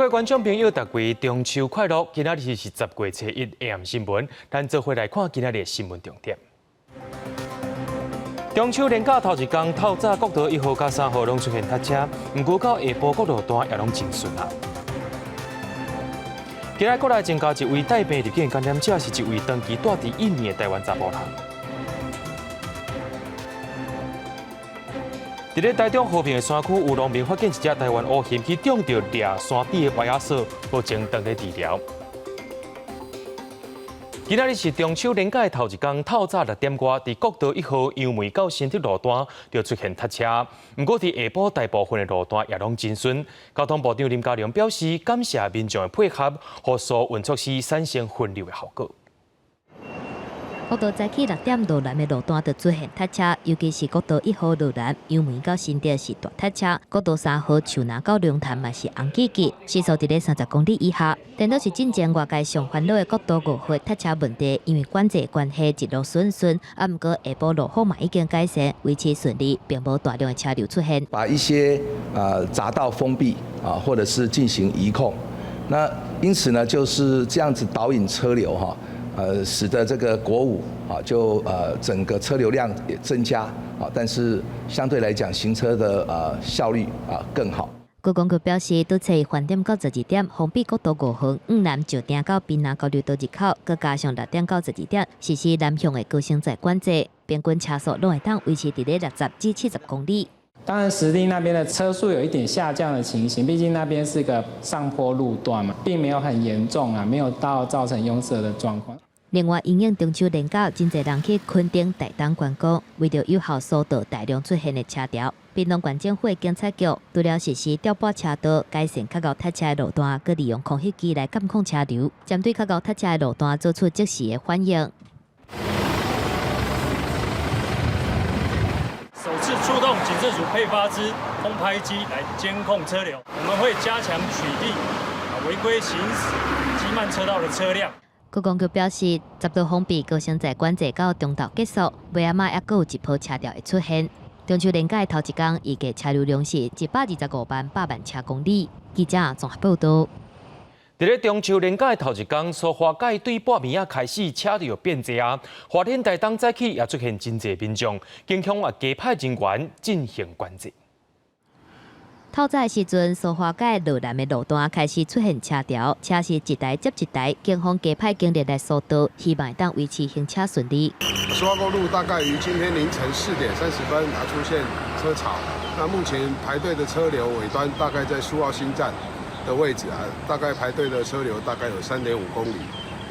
各位觀眾朋友，大家中秋快樂！今仔日是10月初一 AM 新聞，咱做伙來看今仔日的新聞重點。中秋連假頭一工，透早國道1號佮3號攏出現塞車，毋過到下晡各路段也攏真順啊。今仔國內增加一位帶病入境感染者，是一位長期蹛佇印尼的台灣查埔人。佇咧台中和平的山區，有農民發現一隻台灣烏鴴去撞著掠山豬的歪仔索，目前正咧治療。今仔日是中秋連假的頭一工，透早6點外，佇國道1號楊梅到新竹路段就出現塞車。毋過佇下晡大部分的路段也攏真順。交通部長林佳龍表示，感謝民眾的配合，予疏運措施產生分流的效果。國道早起6點羅南的路段就出現塞車，尤其是國道1號羅南楊梅到新竹是大塞車，國道3號樹林到龍潭嘛是紅記記，時速佇咧30公里以下。顛倒是進前外界上煩惱的國道5號塞車問題，因為管制關係一路順順，啊，毋過下晡路況嘛已經改善，維持順利，並無大量的車流出現。把一些匝道封閉啊，或者是進行移控，那因此呢，就是這樣子導引車流哈。使得這個國五啊，就整個車流量也增加啊，但是相對來講行車的效率啊更好。觀光局表示，對初一點到12點封閉國道5號往南石碇到檳榔交流道入口，閣加上6點到12點實施南向的高升載管制，平均車速攏會當維持佇咧60至70公里。當然，石碇那邊的車速有一點下降的情形，畢竟那邊是個上坡路段嘛，並沒有很嚴重啊，沒有到造成擁塞的狀況。另外，因應中秋連假，真濟人去墾丁、台東觀光，為著有效疏導大量出現的車潮，屏東縣政府的警察局除了實施調撥車道、改善較𠢕塞車的路段，閣利用空翕機來監控車流，針對較𠢕塞車的路段做出即時的反應。首次出動警政署配發之空拍機來監控車流，我們會加強取締違規行駛機慢車道的車輛。觀光局表示，閘道封閉高升載管制到中晝結束，尾仔仔猶閣有一波車潮會出現。中秋連假的頭一工，預計車流量是125萬8萬車公里。記者綜合報道。佇咧中秋連假的頭一工，蘇花改對半暝仔開始車流變濟啊！花蓮台東早起也出現真濟民眾，警方也加派人員進行管制。透早的時陣，蘇花改羅南的路段開始出現車潮，車是一台接一台，警方加派警力來疏導，希望會當維持行車順利。蘇花公路大概於今天凌晨4點30分，它出現車潮。那目前排隊的車流尾端大概在蘇澳新站的位置啊，大概排隊的車流大概有3.5公里。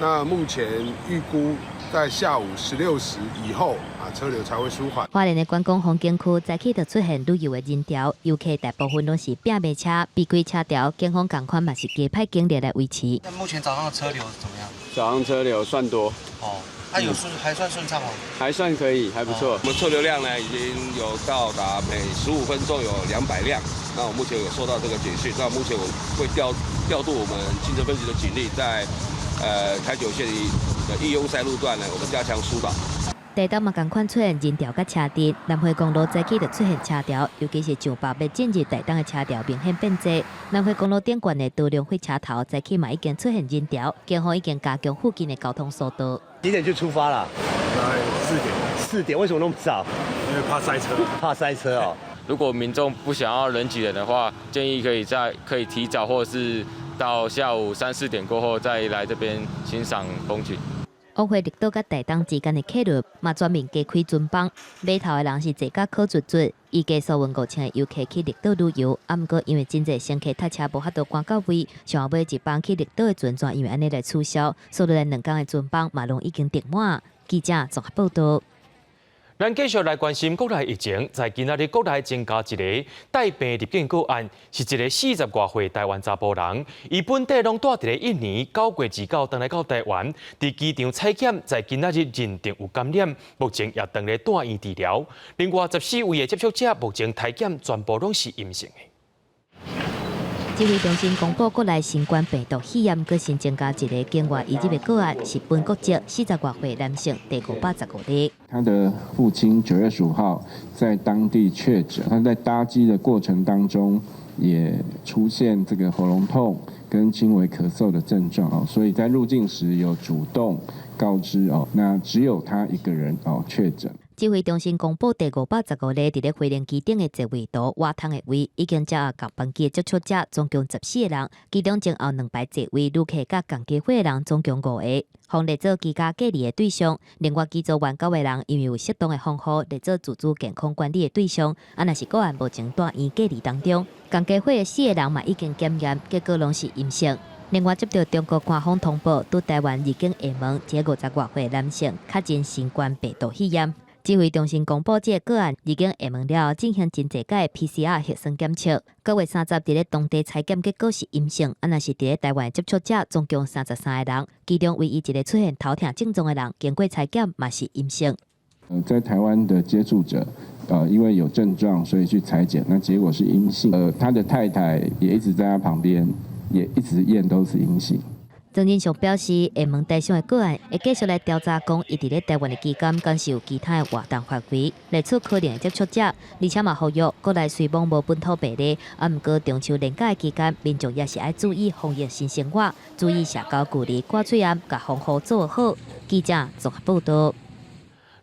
那目前預估在下午16時以後啊，車流才會舒緩。花蓮的觀光風景區早起就出現旅遊的人潮，遊客大部分攏是拼馬車、避開車潮，警方仝款嘛是加派警力來維持。那目前早上的車流怎麼樣？早上車流算多。哦，那有順還算順暢嗎？還算可以，還不錯。我們車流量呢已經有到達每15分鐘有200輛。那我目前有收到這個簡訊，那目前我會調度我們清城分局的警力在台九線的易擁塞路段呢，我們加強疏導。台東嘛仝款出現人潮佮車陣，南迴公路早起就出現車潮，尤其是上北欲進入台東的車潮明顯變濟。南迴公路頂懸的多良火車頭早起嘛已經出現人潮，警方已經加強附近的交通疏導。幾點就出發了？大概4點。4點？為什麼那麼早？因為怕塞車。怕塞車哦。如果民眾不想要人擠人的話，建議可以提早或是到下午三四點過後再來這邊欣賞風景。往返綠島佮台東之間的客輪嘛全面加開船班，碼頭的人是濟甲可卒卒，預計疏運5000個遊客去綠島旅遊。啊，毋過因為真濟乘客塞車無法度趕到位，上後尾一班去綠島的船全因為按呢來取消，所以來2工的船班嘛攏已經訂滿。記者綜合報道。咱繼續來關心國內疫情，在今仔日國內增加一个帶病入境個案，是一个40外歲台灣查埔人，伊本底攏蹛佇咧印尼，9月29轉來到台灣，佇機場採檢，在今仔日認定有感染，目前也當咧住院治療。另外14位的接觸者，目前篩檢全部攏是陰性的。指揮中心公布國內新冠病毒肺炎閣新增加一个境外移入的個案，是本國籍40外歲男性，第515例。他的父親9月15號在當地確診，他在搭機的過程當中也出現這個喉嚨痛跟輕微咳嗽的症狀哦，所以在入境時有主動告知哦，那只有他一個人哦確診。指揮中心公布第515例佇咧飛行機頂的座位圖，倚窗的位已經接共班機的接觸者總共14個人，其中前後兩排座位旅客佮仝機伙的人總共五個，予列做居家隔離的對象。另外機組員九個人，因為有適當的防護，列做自主健康管理的對象。啊，若是個案目前蹛院隔離當中，仝機伙的四個人嘛已經檢驗，結果攏是陰性。另外接到中國官方通報，對台灣入境廈門一个50外歲男性確診新冠病毒肺炎。指揮中心公布這个個案入境廈門了後，進行真濟擺 PCR 核酸檢測，9月30佇咧當地採檢結果是陰性。啊，若是佇咧台灣接觸者總共33個人，其中唯一一個出現頭痛症狀的人，經過採檢嘛是陰性。在台灣的接觸者，因為有症狀，所以去採檢，那結果是陰性。他的太太也一直在他旁邊，也一直驗都是陰性。莊人祥表示，廈門台商的個案會繼續來調查，講伊佇咧台灣的期間，敢是有其他的活動範圍，列出可能的接觸者，而且嘛呼籲國內雖罔無本土病例，啊，毋過中秋連假的期間，民眾也是愛注意防疫新生活，注意社交距離、掛喙罨，共防護做好。記者綜合報導。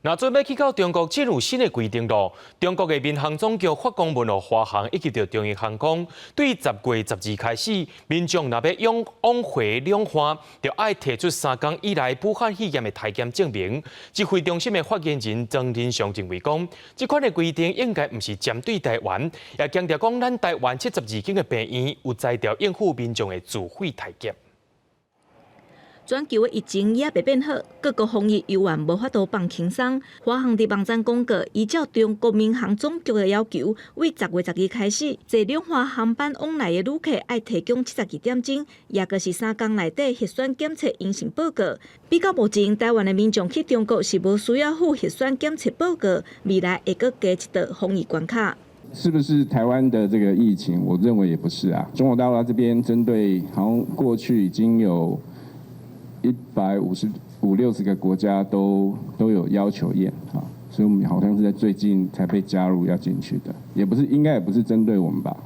若準備去到中國進入新的規定囉。中國的民航總局發公文予華航以及著長榮航空，對10月12開始，民眾若欲用往回兩岸，就愛提出3工以內武漢肺炎的體檢證明。指揮中心的發言人莊人祥認為講，這款的規定應該毋是針對台灣，也強調講咱台灣72間的病院有才調應付民眾的自費體檢。全球的疫情猶未變好，各國防疫猶原無法度放輕鬆。華航佇網站公告，依照中國民航總局的要求，對10月12開始，坐兩岸航班往來的旅客愛提供72點鐘，抑閣是3工內底核酸檢測陰性報告。比較目前，台灣的民眾去中國是無需要附核酸檢測報告，未來會閣加一道防疫關卡。是不是台灣的這個疫情？我認為也不是啊。中國大陸這邊針對，好像過去已經有155、60個國家都有要求驗，啊，所以我們好像是在最近才被加入要進去的，也不是應該也不是針對我們吧。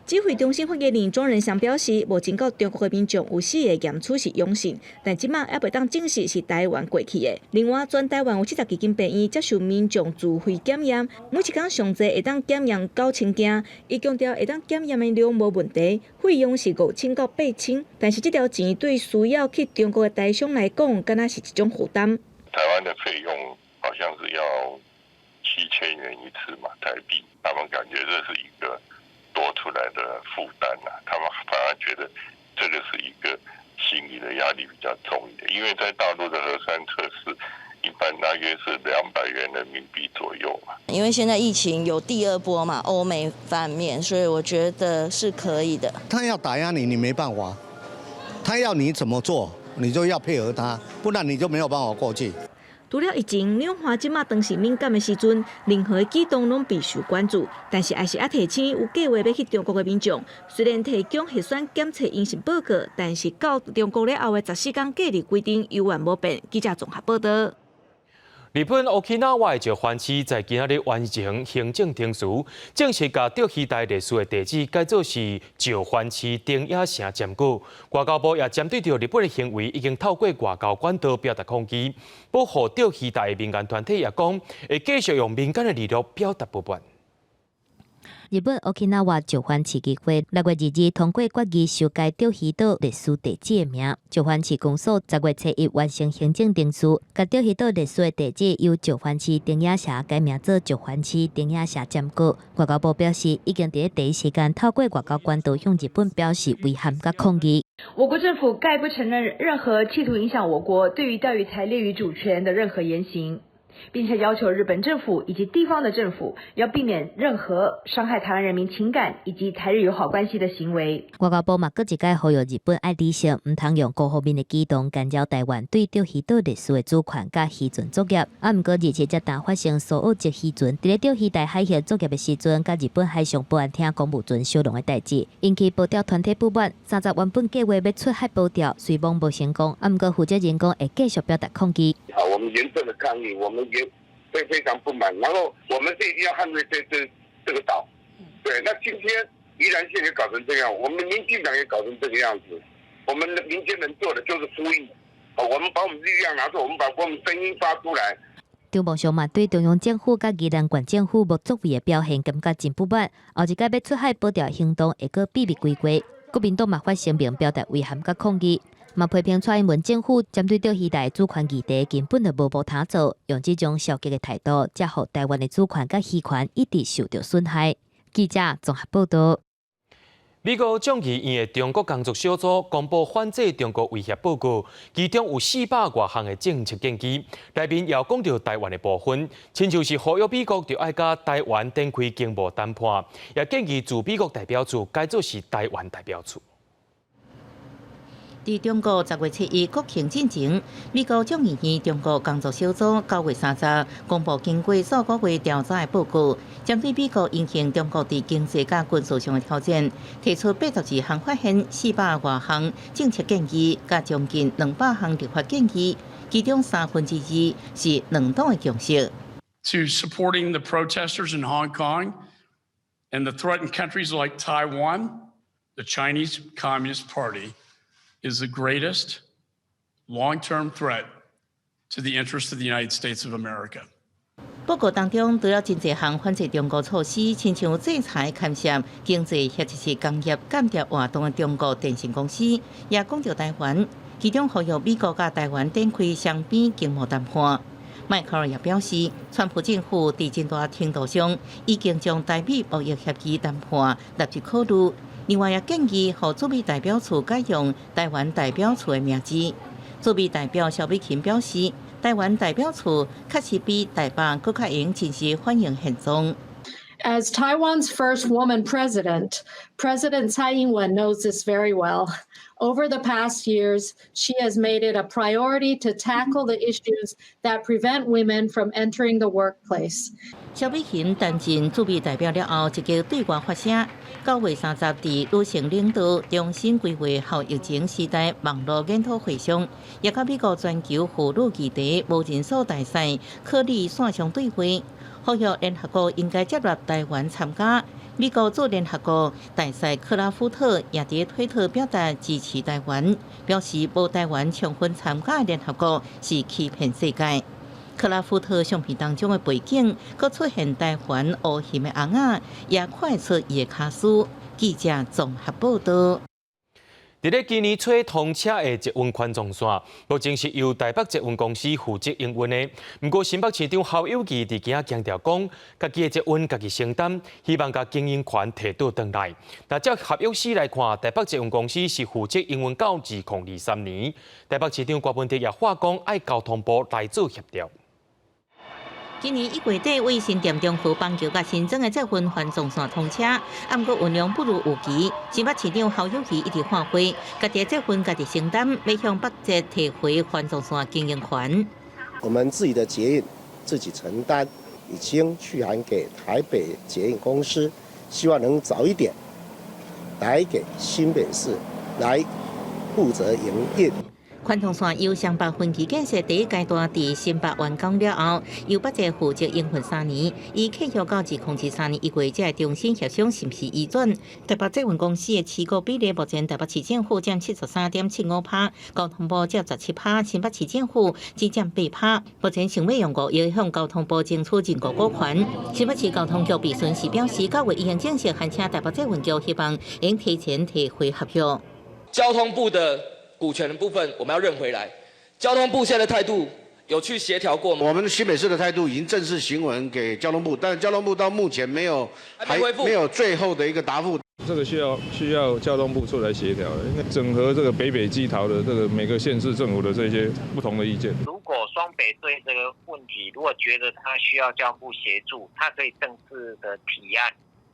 指揮中心發言人莊人祥表示，目前到中國的民眾有四个驗出是陽性，但這馬猶未當證實是台灣過去的。另外，全台灣有72間病院接受民眾自費檢驗，每一工上濟會當檢驗9000件。伊強調會當檢驗的量無問題，費用是5000到8000，但是這條錢對需要去中國的台商來講，敢若是一種負擔。台灣的費用好像是要7000元一次嘛，台幣，他們感覺這是一個多出來的負擔啊，他們反而覺得這個是一個心理的壓力比較重一點，因為在大陸的核酸測試一般大約是200元人民幣左右嘛。因為現在疫情有第二波嘛，歐美方面，所以我覺得是可以的。他要打壓你，你沒辦法；他要你怎麼做，你就要配合他，不然你就沒有辦法過去。除了疫情，兩岸這馬當是敏感的時陣，任何舉動攏備受關注。但是，還是愛提醒有計劃欲去中國的民眾，雖然提供核酸檢測陰性報告，但是到中國了後的14工隔離規定猶原無變。記者綜合報導。日本沖繩的石垣市在今仔日完成行政程序，正式共釣魚台歷史的地址改做是石垣市長野城占據。外交部也針對著日本的行為，已經透過外交管道表達抗議。保護釣魚台的民間團體也講，會繼續用民間的力量表達不滿。日本沖繩石垣市議會6月2日通過決議修改釣魚島歷史地址的名。石垣市公所10月初一完成行政程序，共釣魚島歷史的地址由石垣市長野城改名做石垣市長野城占據。外交部表示，已經佇第一時間透過外交管道向日本表示遺憾佮抗議。我國政府概不承認任何企圖影響我國對於釣魚台列嶼主權的任何言行。並且要求日本政府以及地方的政府要避免任何傷害台灣人民情感以及台日友好關係的行為。外交部嘛，閣一擺呼籲日本愛理性，毋通用孤方面的舉動干擾台灣對釣魚島歷史的主權佮漁船作業。啊，毋過27才當發生蘇澳籍漁船佇咧釣魚台海峽作業的時陣，佮日本海上保安廳公務船相撞的代誌，引起保釣團體不滿。30原本計劃欲出海保釣，雖罔無成功，啊，毋過負責人講會繼續表達抗議。好，我們嚴正的抗議，我們也會非常不滿，然後我們是一定要捍衛這個島。對，那今天宜蘭縣也搞成這樣，我們民進黨也搞成這個樣子。我們的民間能做的就是呼籲，我們把我們力量拿出，我們把我們聲音發出來。張慕雄嘛對中央政府佮宜蘭縣政府無作為的表現感覺真不滿，後一擺欲出海保釣行動會閣秘密規劃。國民黨嘛發聲明表達遺憾佮抗議，嘛批評蔡英文政府針對著漁台主權議題根本就無無通做，用這種消極的態度，才予台灣的主權佮漁權一直受著損害。記者綜合報道。美國眾議院的中國工作小組公布反制中國威脅報告，其中有400外項的政策建議，內面也有講著台灣的部分，親像是呼籲美國著愛佮台灣展開經貿談判，也建議駐美國代表處改做是台灣代表處。佇中國10月7日國慶進前，美國眾議院中國工作小組9月30公布經過數個月調查的報告，針對美國因應中國佇經濟佮軍事上的挑戰，提出82項發現、400外項政策建議，佮將近200項立法建議，其中2/3是兩黨的共識。 To supporting the protesters in Hong Kong and the threatened countries like Taiwan, the Chinese Communist Party is the greatest long-term threat to the interests of the United States of America. 報告當中，除了真濟項反制中國措施，親像制裁、牽涉經濟或者是工業間諜活動的中國電信公司，也講著台灣，其中呼籲美國佮台灣展開雙邊經貿談判。邁克爾也表示，川普政府佇真大程度上已經將台美貿易協議談判納入考慮。另外，也建議予駐美代表處改用台灣代表處的名字。駐美代表蕭美琴表示，台灣代表處確實比台北閣較會用真實反映現狀。 As Taiwan's first woman president, President Tsai Ing-wen knows this very well. Over the past years, she has made it a priority to tackle the issues that prevent women from entering the workplace. 蕭美琴擔任駐美代表了後，積極對外發聲。9月30佇女性領導重新規劃後疫情時代網路研討會上，也佮美國全球婦女議題無人手大使克里線上對話，呼籲聯合國應該接納台灣參加。美國駐聯合國大使克拉夫特也佇推特表達支持台灣，表示無台灣充分參加聯合國是欺騙世界。克拉夫特相片當中的背景，閣出現台灣烏翕的尪仔，也看會出伊的跤鬚。記者綜合報道。佇咧今年初通車的捷運環狀線，目前是由台北捷運公司負責營運的。毋過新北市長侯友宜佇今仔強調講，家己的捷運家己承擔，希望共經營權提倒轉來。但照合約書來看，台北捷運公司是負責營運到2023年。台北市長柯文哲也話講，愛交通部來做協調。今年1月底，為新店中和板橋佮新莊的捷運環狀線通車，毋過運量不如預期。新北市長侯友宜一直喊話，家己的捷運家己承擔，欲向北捷提回環狀線經營權。我們自己的捷運自己承擔，已經去函給台北捷運公司，希望能早一點來給新北市來負責營運。環狀線由雙北分期建設第一階段佇新北完工了後，由北捷負責營運3年，依契約到2023年1月才會重新協商是毋是移轉。台北捷運公司的持股比例目前台北市政府佔73.75%，交通部佔17%，新北市政府只佔8%。目前想欲用5億向交通部爭取認購股權。新北市交通局備詢時表示，9月已經正式函請台北捷運局，希望會提前提回合約。交通部的股權的部分我們要認回來。交通部現在的態度有去協調過嗎？我們新北市的態度已經正式行文給交通部，但是交通部到目前沒有還沒有最後的一個答覆。這個需要交通部出來協調，應該整合這個北北基桃的這個每個縣市政府的這些不同的意見。如果雙北對這個問題，如果覺得他需要交通部協助，他可以正式的提案。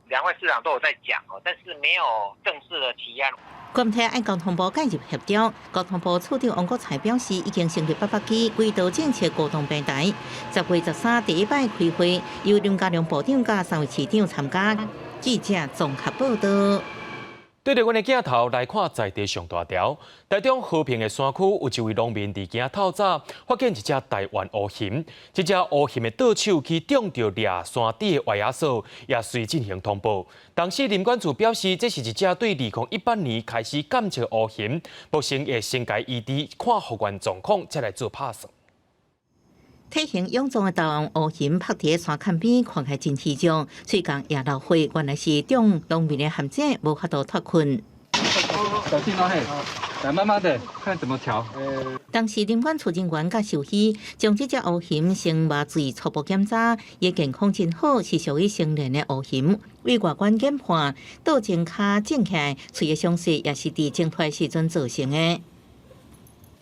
兩位市長都有在講哦，但是沒有正式的提案。關體愛交通部介入協調，交通部處長王國材表示，已經成立北北基軌道政策溝通平台。10月13第一擺開會，由林佳龍部長佮三位市長參加。記者綜合報道。對著阮的鏡頭來看，在地上大條，台中和平的山區有一位農民佇今透早發現一隻台灣烏熊，這隻烏熊的倒手去中著掠山豬的歪仔鎖，也隨進行通報。當時林管處表示，這是一隻對2018年開始監測烏熊，目前會先共醫治，看復原狀況，才來做拍算。體型勇壯的台灣烏熊泊佇山崁邊，看起來真虛張，喙仝也流血，原來是中農民的陷阱，無法度脫困。小心哦嘿，來慢慢的看怎麼調。當時林管處人員佮獸醫將這隻烏熊先麻醉初步檢查，伊健康真好，是屬於成年的烏熊。對外觀研判，倒前跤腫起來，喙的傷勢也是佇掙脫時陣造成的。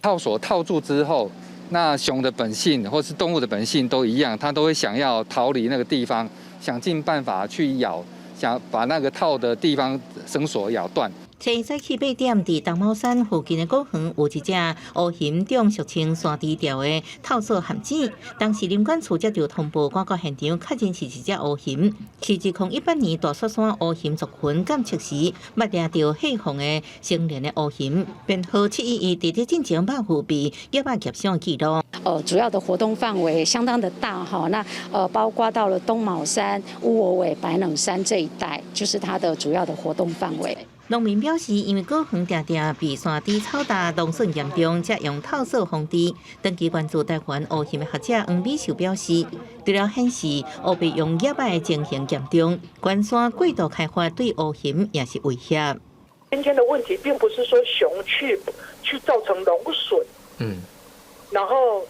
套索套住之後，那熊的本性或是動物的本性都一樣，它都會想要逃離那個地方，想盡辦法去咬，想把那個套的地方繩索咬斷。初早起8點，佇東卯山附近的果園有一隻烏熊中俗稱山豬吊的套索陷阱。當時林管處接著通報，趕到現場確認是一隻烏熊。是2018年大雪山烏熊族群監測時，捌掠著血紅的成年的烏熊，編號711，佇這進前捌有被野馬夾傷記錄。主要的活動範圍相當的大哈，那包括到了東卯山、烏鵝尾、白冷山這一帶，就是它的主要的活動範圍。農民表示，因為果園定定被山豬草踏，農損嚴重，才用套索防治。長期關注台灣烏熊的學者黃美秀表示，除了顯示烏白用野馬的情形嚴重，關山過度開發對烏熊也是威脅。今天的問題並不是說熊去造成農損，然後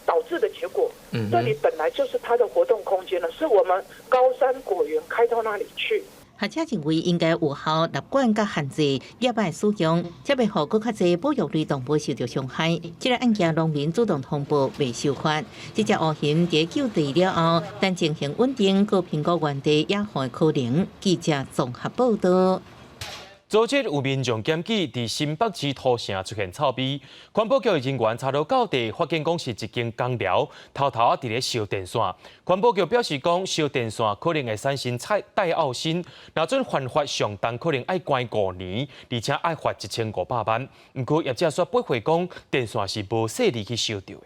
導致的結果，這裡本來就是它的活動空間了，是我們高山果園開到那裡去。學者認為應該有效納管佮限制野馬使用，才袂予閣較濟保育類動物受著傷害。這个案件農民主動通報袂受罰。這隻烏熊佇救治了後，但情形穩定，閣評估原地野放的可能。記者綜合報道。昨日有民眾檢舉，佇新北市土城出現臭味，環保局人員查落到地，發現講是一間工寮偷偷仔佇咧燒電線。環保局表示講，燒電線可能會產生戴奧辛，若準犯法上重可能愛關5年，而且愛罰1500萬。毋過業者煞駁回講，電線是無細膩去燒著的。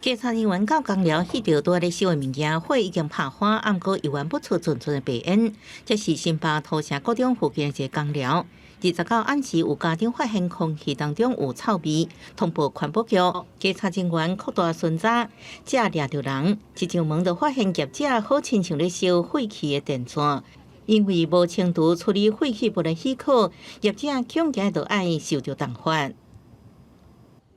檢查人員到工寮翕著拄仔咧燒的物件，火已經拍花，毋過猶原不出陣陣的白煙。這是新北土城國中附近的一个工寮。29暗時有家長發現空氣當中有臭味，通報環保局。檢查人員擴大巡查，才掠著人。一上門就發現業者好親像咧燒廢棄的電線，因為無清除處理廢棄物的許可，業者恐驚就愛受著重罰。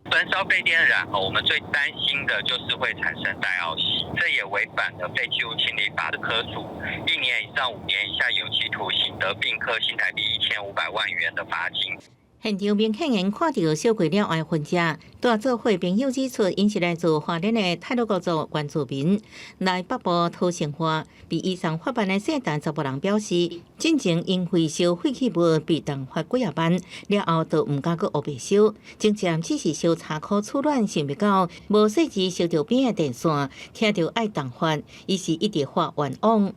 焚燒廢電纜，我們最擔心的就是會產生戴奧辛，這也違反了廢棄物清理法，可處1年以上5年以下有期徒刑，得併科新台幣1500萬元的罰金。現場明顯緣看著燒過了後的痕跡，拄仔做伙朋友指出，𪜶是來自花蓮的太魯閣族原住民，來北部討生活。被移送法辦的姓陳查埔人表示，進前因為燒廢棄物被重罰幾仔萬，了後就毋敢閣烏白燒。前瞻只是燒柴箍取暖，想袂到無細緻燒著邊的電線，聽著愛重罰，於是一直發冤枉。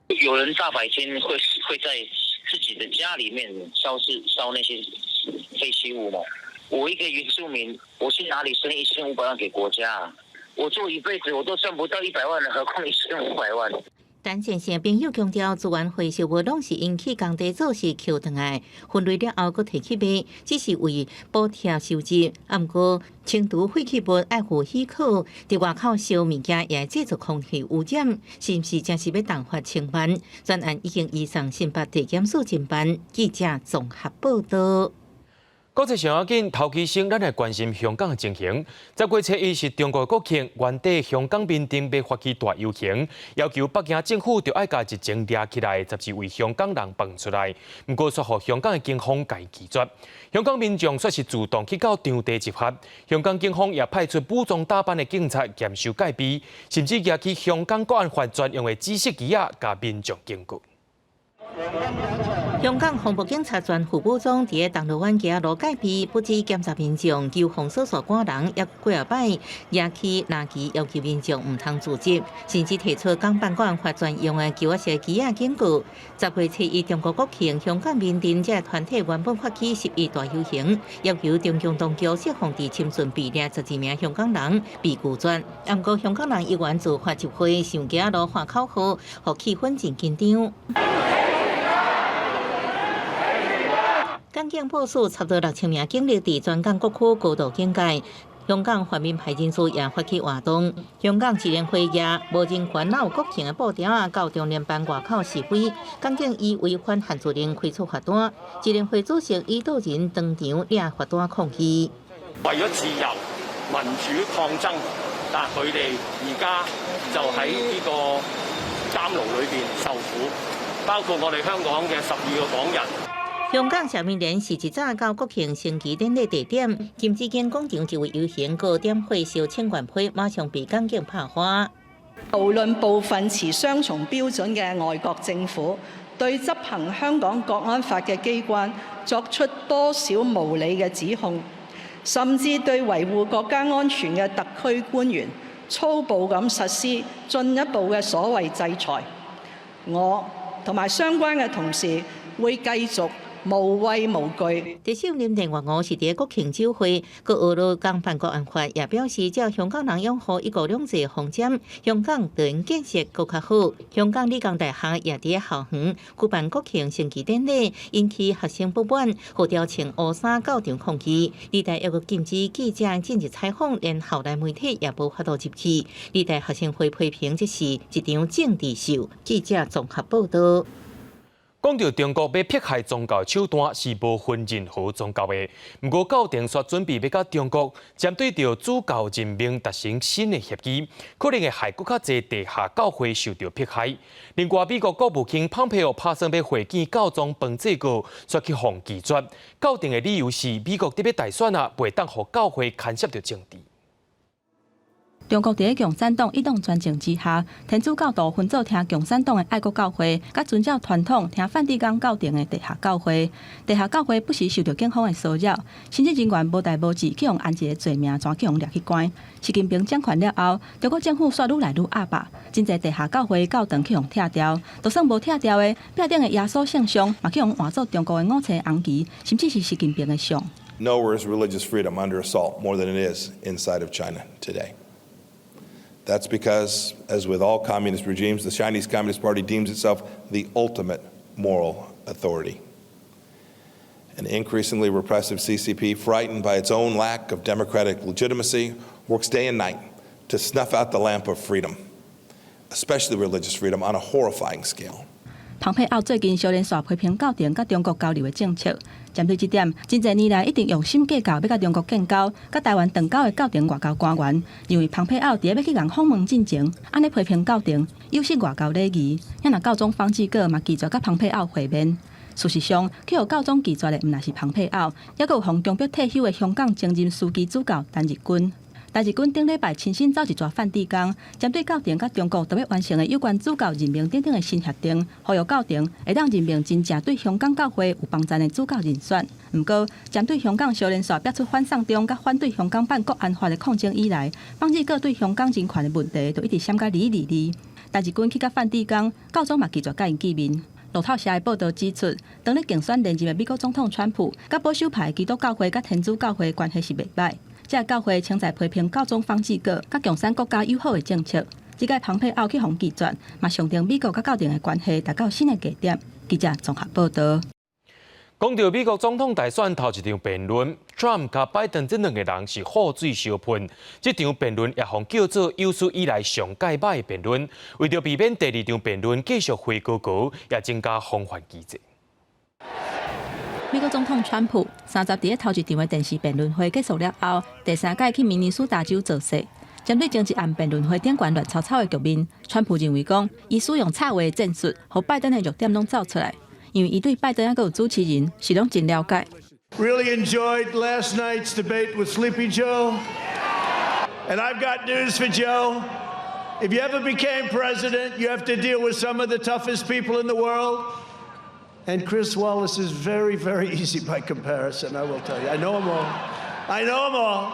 有人大白天會在自己的家裡面燒是燒那些廢棄物嗎？我一個原住民，我去哪裡生1500萬給國家？我做一輩子我都賺不到100萬了，何況一千五百萬？陳先生朋友強調，資源回收物攏是𪜶去工地做時抾轉來，分類了後閣提去賣，只是為補貼收入。毋過清除廢棄物愛附許可，佇外口燒物件也會製造空氣污染，是毋是真是欲重罰千萬？專案已經移送新北地檢署偵辦。記者綜合報道。國際上要緊，頭期先，咱來關心香港的情形。10月初1是中國國慶，原底香港民眾欲發起大遊行，要求北京政府著愛共日前掠起來12位香港人放出來。毋過，煞予香港的警方共拒絕。香港民眾煞是主動去到場地集合，香港警方也派出武裝打扮的警察嚴守戒備，甚至舉起香港國安法專用的紫色旗仔，共民眾警告。香港防暴警察全副武裝，佇個銅鑼灣街仔路戒備，不止檢查民眾，求封鎖線趕人，猶幾仔擺舉起藍旗，要求民眾毋通聚集，甚至提出港版國安法專用的球仔式旗仔警告。10月7日中國國慶，香港民陣這個團體原本發起十一大遊行，要求中共當局釋放佇深圳被掠12名香港人被拒絕。毋過香港人猶原自發集會，上街仔路喊口號，予氣氛真緊張。港警部署差不多6000名警力佇全港各區高度警戒。香港泛民派人士也發起活動。香港支聯會也無人權哪有國慶的布條仔，到中聯辦外口示威。港警以違反限聚令開出罰單。支聯會主席李道仁當場領罰單抗議。為咗自由民主抗爭，但佢哋而家就喺呢個監牢裏邊受苦，包括我哋香港嘅12個港人。香港社民連是一早到國慶升旗典禮地點，金紫荊廣場一位遊行閣點火燒請願牌，馬上被港警拍花。無論部分持雙重標準嘅外國政府對執行香港國安法嘅機關作出多少無理嘅指控，甚至對維護國家安全嘅特區官員粗暴咁實施進一步嘅所謂制裁，我同埋相關嘅同事會繼續無畏無懼。特首林鄭月娥是佇國慶酒會，閣呵咾港版國安法，也表示只要香港人擁護一國兩制方針，香港就會建設閣較好。香港理工大學也佇校園舉辦國慶升旗典禮，引起學生不滿，號召穿烏衫到場抗議。理大猶閣禁止記者進入採訪，連校內媒體也無法度入去。理大學生會批評這是一場政治秀。記者綜合報道。講著中國欲迫害宗教手段是無分任何宗教的，毋過教廷煞準備欲佮中國針對著主教任命達成新的協議，可能會害閣較濟地下教會受著迫害。另外，美國國務卿蓬佩奧拍算欲會見教宗方濟各，煞去予拒絕。教廷的理由是美國佇欲大選啊，袂當予教會牽涉著政治。中國佇咧共產黨一黨專政之下，天主教徒分做聽共產黨的愛國教會，佮遵照傳統聽梵蒂岡教廷的地下教會。地下教會不時受著警方的騷擾，神職人員無代無誌去予安一个罪名，怎去予掠去關。習近平掌權了後，中國政府煞愈來愈鴨霸，真濟地下教會教堂去予拆掉，就算無拆掉的，壁頂的耶穌聖像嘛去予換做中國的五星紅旗，甚至是習近平的像。 Nowhere is religious freedom under assault more than it is inside of China today. That's because, as with all communist regimes, the Chinese Communist Party deems itself the ultimate moral authority. An increasingly repressive CCP, frightened by its own lack of democratic legitimacy, works day and night to snuff out the lamp of freedom, especially religious freedom, on a horrifying scale. 蓬佩奧最近相連紲批評教廷佮中國交流的政策，針對這點，真濟年來一直用心計較欲佮中國建交、佮台灣斷交的教廷外交官員，認為蓬佩奧佇咧欲去共訪問進前，按呢批評教廷有失外交禮儀，遐若教宗方濟各嘛拒絕佮蓬佩奧會面。事實上，去予教宗拒絕的毋但是蓬佩奧，猶閣有予強迫退休的香港前任樞機主教陳日君。陳日君頂禮拜親身走一逝梵蒂岡，針對教廷佮中國特欲完成的有關主教任命等等的新協定，呼籲教廷會當任命真正對香港教會有幫助的主教人選。毋過，針對香港相連紲爆出反送中佮反對香港版國安法的抗爭以來，方濟各對香港人權的問題就一直閃甲離離離。陳日君去到梵蒂岡，教宗嘛拒絕佮𪜶見面。路透社的報導指出，當咧競選連任的美國總統川普，佮保守派基督教會佮天主教會關係是袂䆀。這个教會稱在批評教宗方濟各佮共產國家友好的政策，這擺蓬佩奧去予拒絕，嘛象徵美國佮教廷的關係達到新的低點。記者綜合報導。講著美國總統大選頭一場辯論，Trump 佮拜登這兩个人是火水相噴。這場辯論也予叫做有史以來上蓋歹的辯論。為著避免第二場辯論繼續火高高，也增加防範機制。美國總統川普30佇咧頭一場的電視辯論會結束了後，第三擺去明尼蘇達州造勢。針對前一暗辯論會頂懸亂吵吵的局面，川普認為講，伊使用插話的戰術，予拜登的弱點攏走出來。因為伊對拜登猶閣有主持人是攏真了解。 Really enjoyed last night's debate with Sleepy Joe. And I've got news for Joe. If you ever became president, you have to deal with some of the toughest people in the world. And Chris Wallace is very, very easy by comparison, I will tell you. I know them all. I know them all.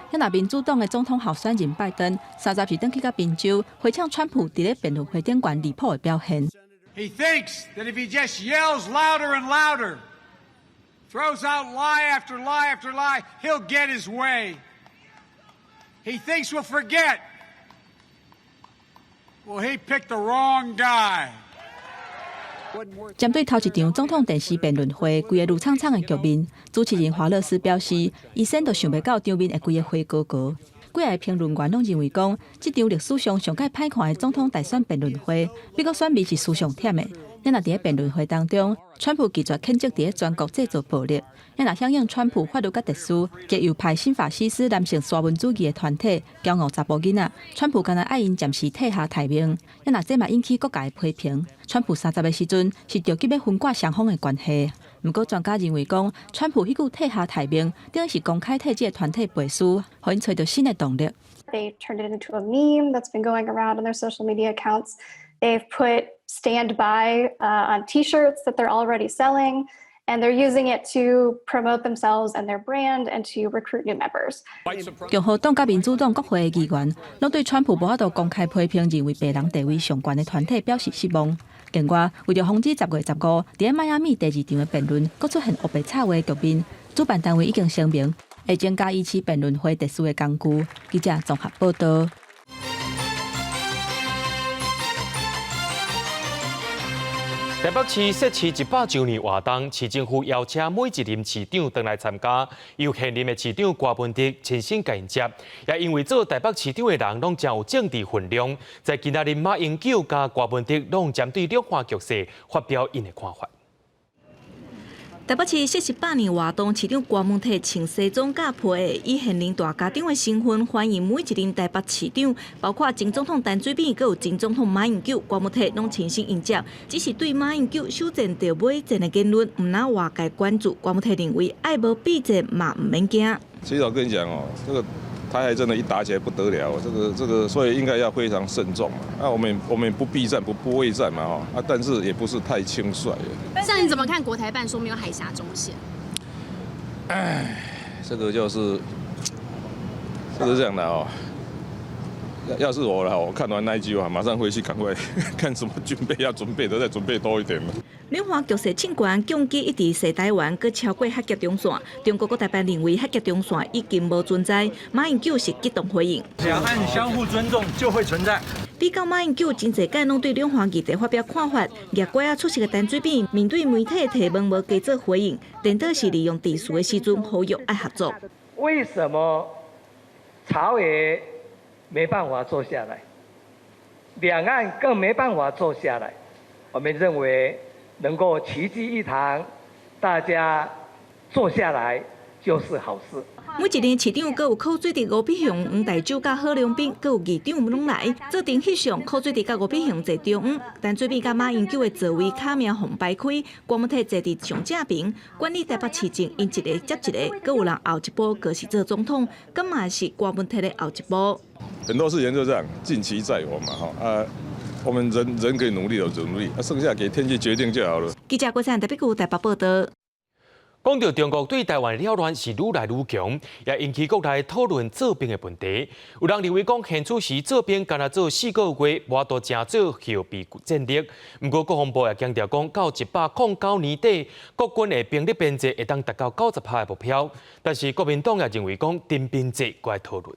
那民主黨的總統候選人拜登，30日轉去到賓州，回嗆川普佇咧辯論會頂懸離譜的表現。 He thinks that if he just yells louder and louder, throws out lie after lie after lie, he'll get his way. He thinks we'll forget. Well, he picked the wrong guy. 針對頭一場總統電視辯論會，規个怒衝衝的局面，主持人華勒斯表示，伊先都想袂到場面會規个灰糊糊。幾个評論員攏認為講，這場歷史上上蓋歹看的總統大選辯論會，美國選民是輸上忝的。若佇咧辯論會當中，川普拒絕譴責佇咧全國製造暴力，若響應川普法律佮特殊，極右派新法西斯男性沙文主義的團體驕傲查埔囡仔，川普敢若愛𪜶暫時退下台面，若這嘛引起各界批評。川普30的時陣是著急欲分割雙方的關係，毋過專家認為講，川普彼句退下台面，等於是公開替這個團體背書，予𪜶揣著新的動力。 They turned it into a meme that's been going around on their social media accounts. They've put "stand by" on T-shirts that they're already selling, and they're using it to promote themselves and their brand and to recruit new members. 共和黨佮民主黨國會議員攏對川普無法度公開批評認為白人地位上懸的團體表示失望。另外，為著防止10月15佇咧邁阿密第二場的辯論，閣出現烏白插話局面，主辦單位已經聲明會增加維持辯論會秩序的工具。記者綜合報道。台北市設市100週年活動，市政府邀請每一任市長轉來參加，由現任的市長郭文德親身共𪜶接。也因為做台北市長的人攏誠有政治分量，在今仔日馬英九佮郭文德攏針對兩岸局勢發表𪜶的看法。台北市設市百年活動，市長郭文棣穿西裝佮皮，以現任大家長的身份歡迎每一任台北市長，包括前總統陳水扁，閣有前總統馬英九，郭文棣攏親身迎接。只是對馬英九首戰就尾戰的言論，毋若外界關注。郭文棣認為，愛無避戰嘛毋免驚。其實我跟你講哦，這個台海真的，一打起來不得了，這個，所以應該要非常慎重嘛。那我們不避戰，不畏戰嘛，哈啊，但是也不是太輕率。像你怎麼看國台辦說沒有海峽中線？唉，這個就是，這個是這樣的哦。要是我啦，我看完那一句話，馬上回去趕快看什麼軍備要準備的，再準備多一點。兩岸局勢衝懸，共機一直踅台灣，閣超過海峽中線。中國國台辦認為海峽中線已經無存在。馬英九是激動回應：兩岸相互尊重就會存在。比較馬英九真濟屆攏對兩岸議題發表看法，聶拐仔出席的陳水扁面對媒體提問無加做回應，顛倒是利用致辭的時陣呼籲愛合作。為什麼朝野沒辦法坐下來，兩岸更沒辦法坐下來？我們認為能夠齊聚一堂，大家坐下來就是好事。每一任市長，閣有柯水滴、吳必雄、黃大洲佮郝龍斌，閣有議長攏來做陣翕相。柯水滴佮吳必雄坐中央，陳水扁佮馬英九的座位跤命予擺開，郭文棣坐佇上正邊。管理台北市政，𪜶一个接一个，閣有人後一步，閣是做總統，敢嘛是郭文棣的後一步。很多事情就這樣，盡其在我嘛，哈啊，我們人人可以努力就努力，啊，剩下給天氣決定就好了。記者郭燦台北區台北報道。講到中國對台灣擾亂是愈來愈強，也引起國內討論做兵的問題。有人認為講現此時做兵干焦做4個月，無法度成做後備戰力。毋過國防部也強調講，到109年底，國軍的兵力編制會當達到90%的目標。但是國民黨也認為講，徵兵制閣愛討論。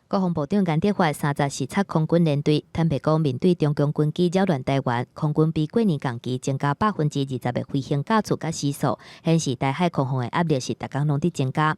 國防部長顏德發30視察空軍連隊，坦白講，面對中共軍機擾亂台灣，空軍比過年同期增加20%的飛行架次佮時數，顯示台海空防的壓力是逐工攏佇增加。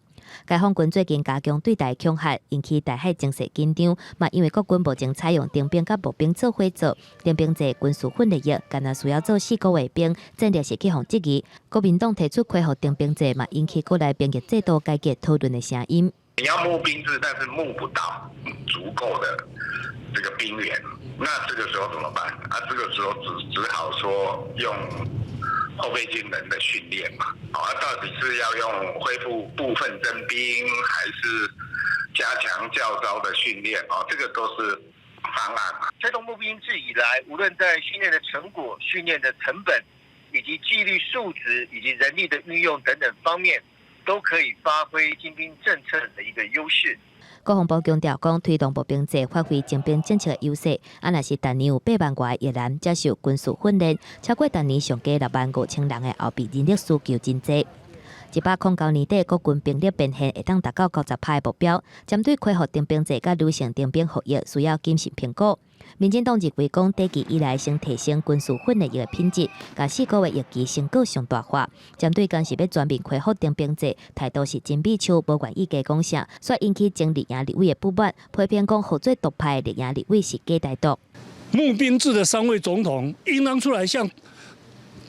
解放軍最近加強對台恐嚇，引起台海情勢緊張。嘛，因為國軍目前採用徵兵佮募兵做伙做，徵兵制軍事訓練役，干焦需要做4個月兵，戰力是去予質疑。國民黨提出恢復徵兵制，嘛引起國內兵役制度改革討論的聲音。你要募兵制，但是募不到足夠的這個兵員，那這個時候怎麼辦？啊，這個時候只好說用後備軍人的訓練嘛。啊，到底是要用恢復部分徵兵，還是加強教召的訓練？哦，這個都是方案。推動募兵制以來，無論在訓練的成果、訓練的成本，以及紀律素質以及人力的運用等等方面，都可以發揮精兵政策的一個優勢。國防部強調講，推動募兵制，發揮徵兵政策的優勢。啊，若是逐年有8萬外役男接受軍事訓練，超過逐年上低6萬5千人的後備人力需求真濟。109年底，國軍兵力編憲會當達到90%的目標。針對恢復徵兵制佮女性徵兵服役，需要謹慎評估。民進黨認為講，短期以來先提升軍事訓練役的品質，共4個月役期成果上大化。針對敢是欲全面恢復徵兵制，態度是真美秋，無願意加講啥，煞引起前綠營立委的不滿，批評講予做獨派的綠營立委是假台獨。募兵制的三位總統應當出來向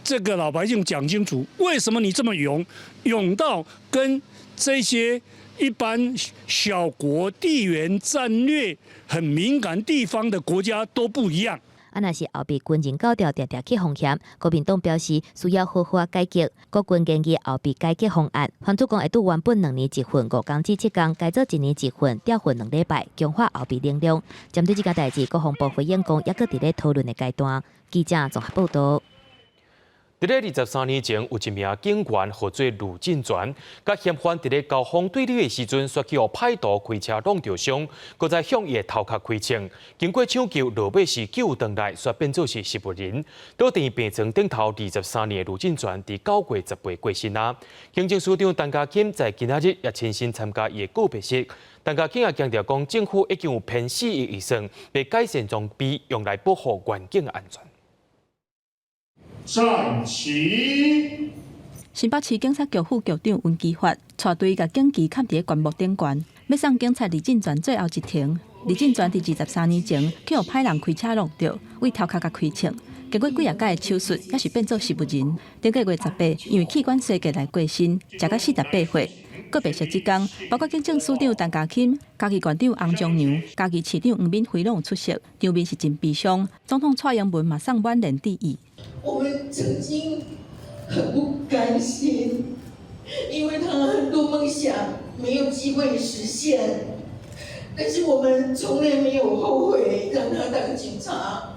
這個老百姓講清楚，為什麼你這麼勇，勇到跟這些一般小國地緣戰略很敏感地方的國家都不一樣。啊，若是後備軍人厚調定定去風險，國民黨表示需要好好改革。國軍建議後備改革方案，翻出講會拄原本2年一訓5工至7工，改做1年一訓調訓2禮拜，強化後備能量。針對這件代誌，國防部回應講，猶閣佇咧討論的階段。記者綜合報道。佇咧23年前，有一名警員號做呂振全，佮嫌犯佇咧交鋒對立的時陣，煞去予歹徒開車挵著傷，閣再向伊的頭殼開槍。經過搶救，落尾是救轉來，煞變做是植物人。倒佇病床頂頭23年的呂振全，佇9月18過身啊。警政署長陳家欽在今仔日也親身參加伊的告別式。陳家欽也強調講，政府已經有編4億預算，欲改善裝備，用來保護員警安全。站齊。新北市警察局副局長溫基發帶隊共警旗崁佇咧棺木頂懸，欲送警察李進全最後一程。李進全佇23年前去予歹人開車挵著，對頭殼共開槍，經過幾仔擺的手術，猶是變做植物人。頂個月18，因為器官衰竭來過身，食到48歲。告別式這工，包括警政署長陳家欽、嘉義縣長洪仲良、嘉義市長黃敏惠攏有出席，場面是真悲傷。總統蔡英文嘛送挽奌致意。我們曾經很不甘心，因為他很多夢想沒有機會實現，但是我們從來沒有後悔讓他當警察，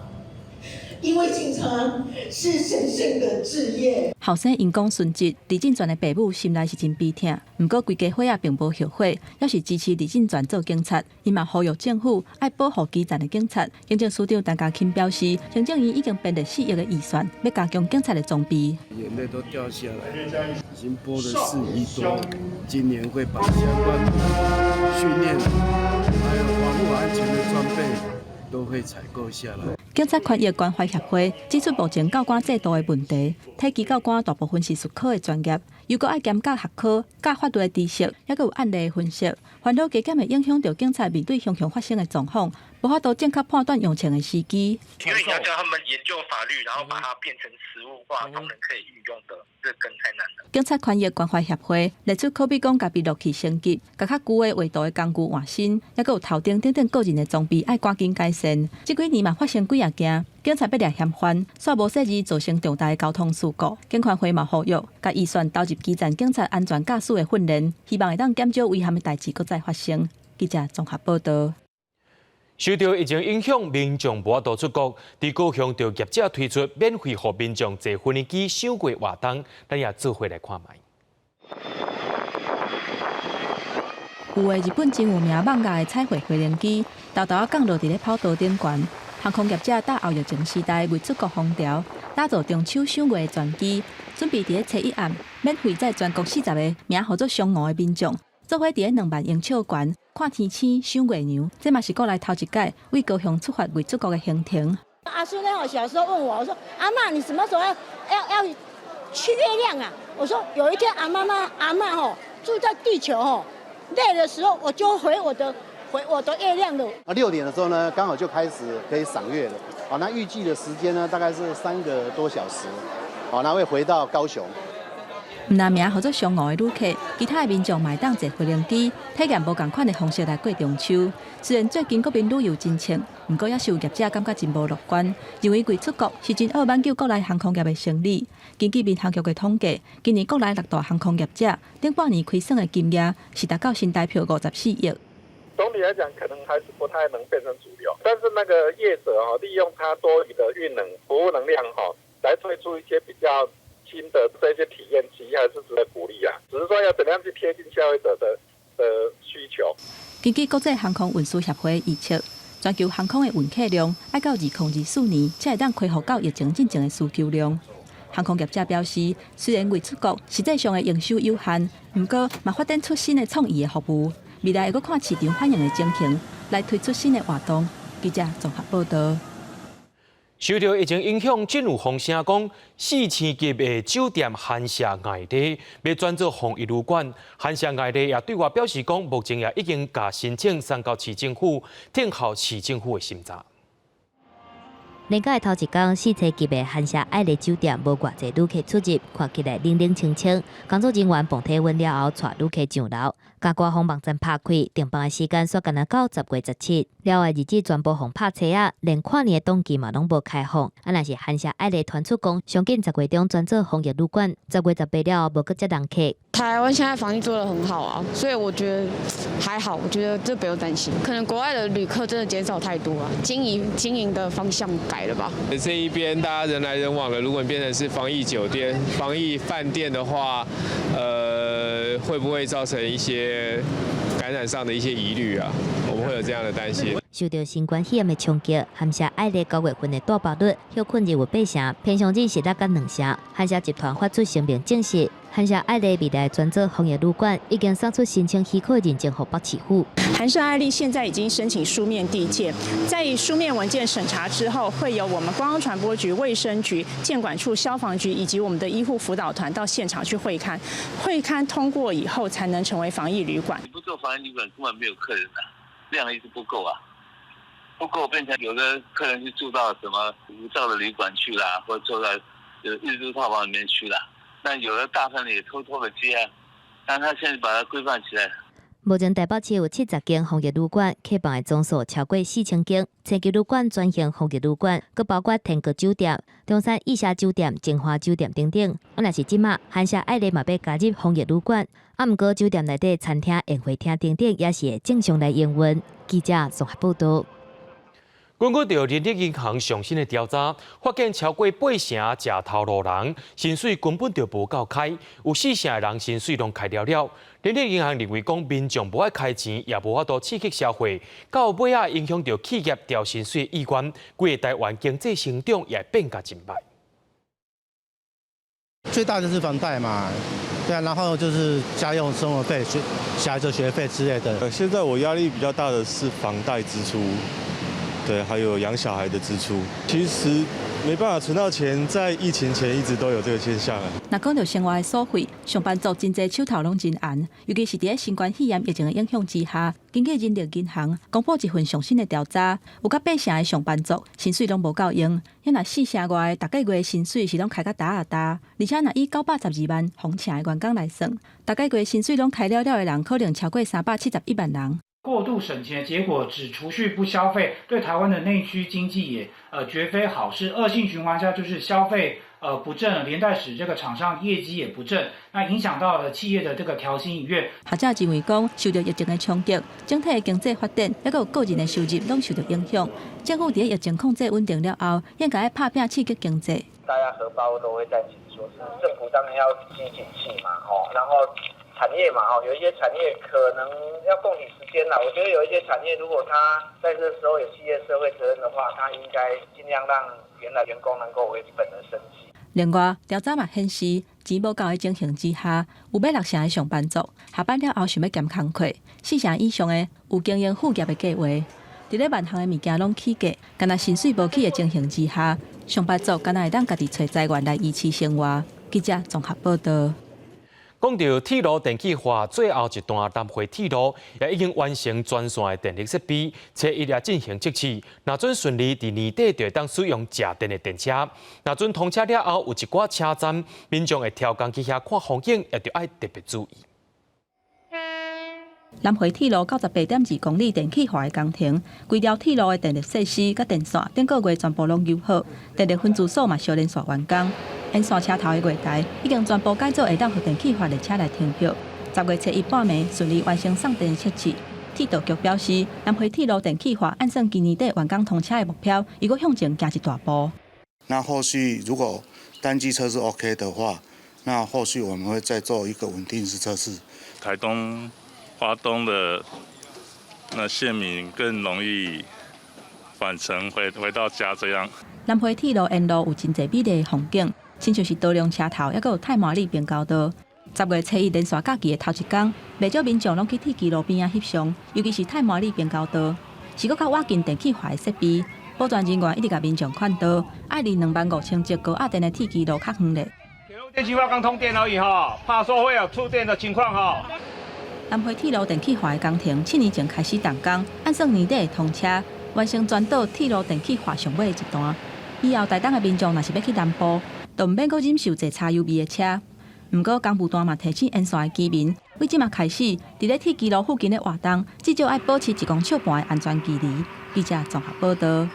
因為警察是神聖的職業。後生𪜶講殉職，李進全的爸母心內是真悲痛，毋過規家伙仔並無後悔，猶是支持李進全做警察。伊嘛呼籲政府愛保護基層的警察。警政署長陳家欽表示，行政院已經編列4億的預算，欲加強警察的裝備。眼淚都掉下來，已經撥了4億多，今年會把相關的訓練，還有防護安全的裝備都會採購下來。警察權益關懷協會指出，目前教官制度的問題，體技教官大部分是術科的專業，又閣愛兼教學科、教法律的知識，猶閣有案例分析，煩惱加減會影響著警察面對常常發生的狀況，無法度正確判斷用槍的時機。因為你要叫他們研究法律，然後把它變成實務化，眾人可以運用的，這更太難了。警察權益關懷協會列出可比講，共閉錄器升級，共較舊的畫圖的工具換新，猶閣有頭燈等等個人的裝備愛趕緊改善。這幾年嘛發生幾仔件，警察欲掠嫌犯，煞無細膩造成重大的交通事故。警權會嘛呼籲，共預算投入基層警察安全駕駛的訓練，希望會當減少遺憾的代誌閣再發生。記者綜合報道。受著疫情影響，民眾無法度出國，佇高雄就業者推出免費予民眾坐飛機賞月活動，咱也做伙來看覓。有的日本真有名艋舺的彩繪飛行機，沓沓仔降落佇咧跑道頂懸。航空業者搭後疫情時代未出國風潮，打造中秋賞月的專機，準備佇咧初一暗免費載全國40個名號做嫦娥的民眾，做伙佇咧2萬英尺懸看天星、賞月娘。這嘛是國內頭一擺為高雄出發未出國的行程。阿孫呢？我小時候問我，我說：阿嬤，你什麼時候要去月亮啊？我說有一天阿媽媽阿嬤吼住在地球吼，累的時候我就回我的月亮了。啊，6點的時候呢，剛好就開始可以賞月了。好，那預計的時間呢，大概是3個多小時。好，那會回到高雄。毋但名號做嫦娥的旅客，其他的民眾嘛會當坐飛行機，體驗無仝款的方式來過中秋。雖然最近國民旅遊真衝，毋過猶是有業者感覺真無樂觀，認為未出國是真惡挽救國內航空業的生意。根據民航局的統計，今年國內六大航空業者頂半年虧損的金額是達到新台票54億。總體來講，可能還是不太能變成主流。但是那個業者哈，利用它多餘的運能、服務能量哈，來推出一些比較新的這些體驗，其實還是值得鼓勵啊。只是說要怎樣去貼近消費者的需求。根據國際航空運輸協會預測，全球航空的運客量愛到2024年才會當恢復到疫情進前的需求量。航空業者表示，雖然未出國，實際上的營收有限，毋過嘛發展出新的創意的服務。未來會閣看市場反應的情形，來推出新的活動。記者綜合報導。受著疫情影響，真有風聲講四星級的酒店寒舍愛麗欲轉做防疫旅館。寒舍愛麗也對外表示講，目前也已經共申請送到市政府，等候市政府的審查。連假的頭一工，四星級的寒舍愛麗酒店無偌濟旅客出入，看起來冷冷清清。工作人員磅體溫了後，帶旅客上樓。共官方網站拍開，訂房的時間煞干焦到10月17。了後日子全部予拍叉仔，連跨年的檔期嘛攏無開放。啊，若是寒舍愛麗傳出講，上緊10月中轉做防疫旅館，10月18了後無閣接人客。台灣現在防疫做得很好啊，所以我覺得還好，我覺得這不用擔心。可能國外的旅客真的減少太多啊，經營的方向改了吧。這一邊大家人來人往的，如果你變成是防疫酒店、防疫飯店的話，會不會造成一些感染上的一些疑慮啊？我們會有這樣的擔心。受著新冠肺炎的衝擊，寒舍愛麗9月份的大爆率歇睏日有八成，平常日是6到2成。寒舍集團發出聲明證實，寒舍愛麗未來轉做防疫旅館，已經送出申請許可認證予北市府。寒舍愛麗現在已經申請書面遞件，在書面文件審查之後，會由我們觀光傳播局、衛生局、健管處、消防局以及我們的醫護輔導團到現場去會勘，會勘通過以後，才能成為防疫旅館。你不做防疫旅館，根本沒有客人啊，量一直不夠啊。不夠變成有的客人就住到什麼無照的旅館去啦，或者住在日租套房裡面去啦。但有的大飯店也偷偷的接啊，但他現在把它規範起來。目前台北市有70間防疫旅館，客房的總數超過4000間。星級旅館轉型防疫旅館，閣包括天閣酒店、中山義霞酒店、晶華酒店等等。啊，若是這馬寒舍愛麗嘛欲加入防疫旅館，啊，毋過酒店內底餐廳、宴會廳等等也是會正常來營運。記者綜合報導。根據著人力銀行上新的調查，發現超過八成食頭路人薪水根本就無夠開，有四成的人薪水攏開了了。人力銀行認為講，民眾無愛開錢，也無法度刺激消費，到尾仔影響著企業調薪水的意願，規個台灣經濟成長也變甲真歹。最大就是房貸嘛，對啊，然後就是家用生活費、學小孩子學費之類的。現在我壓力比較大的是房貸支出。對，還有養小孩的支出，其實沒辦法存到錢，在疫情前一直都有這個現象。若講著生活的所費，上班族真濟手頭攏真絚，尤其是佇咧新冠肺炎疫情的影響之下，根據人力銀行公布一份上新的調查，有較八成的上班族薪水攏無夠用，遐若四成外逐个月薪水是攏開甲焦仔焦，而且若以912萬封城的員工來算，逐个月薪水攏開了了的人，可能超過371萬人。過度省錢的結果，只儲蓄不消費，對台灣的內需經濟也絕非好事。惡性循環下，就是消費不振，連帶使這個廠商業績也不振，那影響到了企業的這個調薪意願。學者認為講，受著疫情的衝擊，整體的經濟發展，抑閣有個人的收入攏受著影響。政府佇疫情控制穩定了後，應該愛拍拚刺激經濟。大家荷包都會在緊縮，政府當然要積景氣嘛，吼，然後。產業嘛，吼，有一些產業可能要共體時艱啦。我覺得有一些產業，如果他在這時候有企業社會責任的話，他應該盡量讓原來員工能夠維本的生計。另外，調查嘛顯示，錢無夠的情形之下，有欲六成的上班族下班了後想欲兼工課，四成以上的有經營副業的計劃。佇咧萬項的物件攏起價，干焦薪水無起的情形之下，上班族干焦會當家己揣資源來維持生活。記者綜合報導。講著鐵路電氣化最後一段南迴鐵路也已經完成全線的電力設備，初一也進行測試。若準順利，佇年底就會當使用食電的電車。若準通車了後，有一寡車站民眾會刁工去遐看風景，也著愛特別注意。南迴鐵路98.2公里電氣化的工程，規條鐵路的電力設施佮電線頂個月全部攏修好，電力分支所嘛相連紲完工。沿線車頭的月台已經全部改造，會當予電氣化列車來停歇。10月初一半暝順利完成送電測試。鐵道局表示，南迴鐵路電氣化按算今年底完工通車的目標，猶閣向前行一大步。那後續如果單機測試 OK 的話，那後續我們會再做一個穩定式測試。台東、花東的那縣民更容易返程回到家這樣。南迴鐵路沿路有真濟美麗的風景，親像是多良車頭，猶閣有太麻里平交道。10月初1連續假期的頭一工，袂少民眾攏去鐵支路邊仔翕相，尤其是太麻里平交道，是閣較倚近電氣化的設備。保全人員一直共民眾勸導，愛離25,000節高壓電的鐵支路較遠咧。鐵路電氣化剛通電而已哈，怕說會有觸電的情況哈。南迴鐵路電氣化的工程7年前開始動工，按算年底會通車，完成全島鐵路電氣化上尾的一段。以後台東的民眾若是欲去南部，就毋免閣忍受坐柴油味的車。毋過工務單嘛提醒沿線的居民，對這馬開始，佇咧鐵支路附近的活動，至少愛保持1.5公尺的安全距離。記者綜合報導。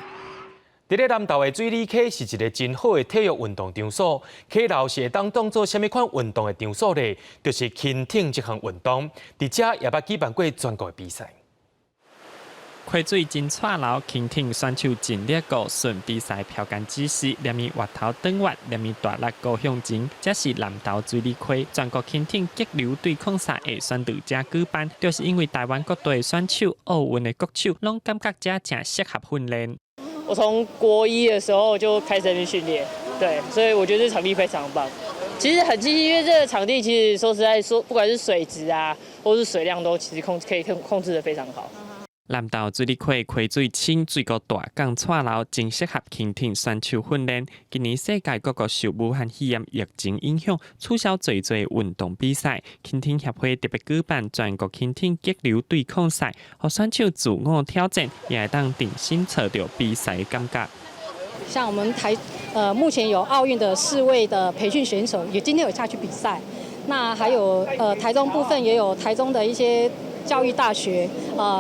佇咧南投的水里溪是一个真好的體育運動場所，溪流是會當當做啥物款運動的場所咧？就是輕艇這項運動，佇遮也捌舉辦過全國的比賽。溪水真掣流，輕艇選手盡力顧順比賽飄竿姿勢，連伊越頭轉越，連伊大力顧向前。這是南投水里溪全國輕艇激流對抗賽會選佇遮舉辦，就是因為台灣各地選手、奧運的國手，攏感覺遮誠適合訓練。我從國一的時候就開始在那邊訓練，對，所以我覺得這場地非常棒。其實很慶幸，因為這個場地其實說實在說，不管是水質啊，或是水量都其實可以控制得非常好。南投水里溪溪水清，水閣大，仝掣流，真適合輕艇選手訓練。今年世界各國受武漢肺炎疫情影響，取消濟濟運動比賽。輕艇協會特別舉辦全國輕艇激流對抗賽，予選手自我挑戰，也會當重新揣著比賽的感覺。像我們台，目前有奧運的4位的培訓選手，也今天有下去比賽。那還有，台中部分也有台中的一些教育大學，